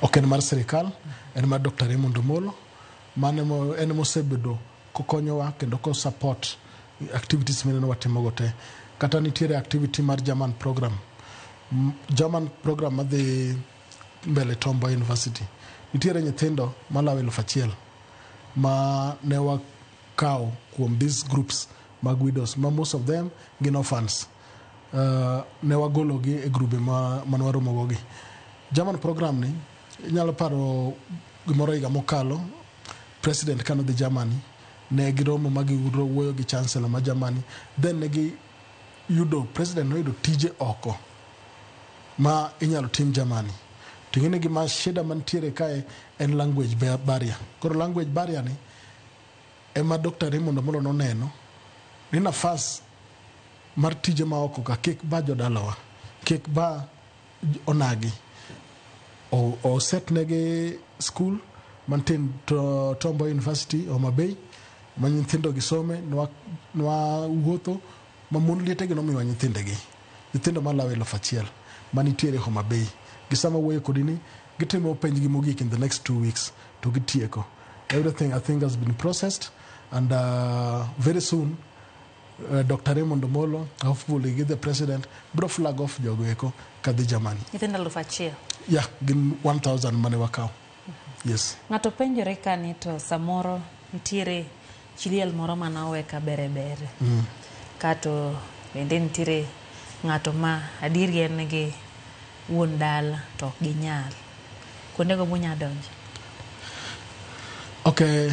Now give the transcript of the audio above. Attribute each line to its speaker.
Speaker 1: Ok en mar sirikal, en mar Dr. Raymond Omolo. Mano en mosebedo kokonyowa kendo ko support activities mineno watimogo te. Kata nitiere activity mar German program. German program madhi mbele Tom Mboya University. Nitiere nyithindo malawo 1000 ma ne wakawo kuom these groups mag widows ma most of them gin orphans. Ne wagologi e grube ma mane waromogo gi. German program ni inyalo paro gimoro higa mokalo president kane odhi Germany ne giromo ma giwuoyo gi chancellor ma Germany, then ne giyudo president noyudo tije oko ma inyalo tim Germany. To ing'e ni gima shida mantiere kae en language barrier. Koro language barrier ni ema Dr. Raymond Omolo noneno ni nafas mar tije ma oko ka kik ba jodalawa, kik ba onagi. O set negi school mantie to Tom Mboya University Homa Bay ma nyithindo gi some nwa wuotho ma mon liete gi nomiwa nyithindegi. Nyithindo malawo 1000 manitiere Homa Bay. Gi sama wuoyo kodi ni gitimo penj gi mogik in the next 2 weeks to gitieko. Everything, I think, has been processed and very soon Dr. Raymond Omolo hopefully gi the president bro flag off jogo eko kadhi Germany.
Speaker 2: Nyithindo 1000.
Speaker 1: Yeah, gin 1000 mane wakawo. Yes.
Speaker 2: Ng'ato penjore ka ni to samoro nitiere chi liel moro mane ka bere bere. Kato bende nitiere ng'ato ma adieri en gi wuon dala to ok ginyal. Kuondego bunya donjo.
Speaker 1: Okay.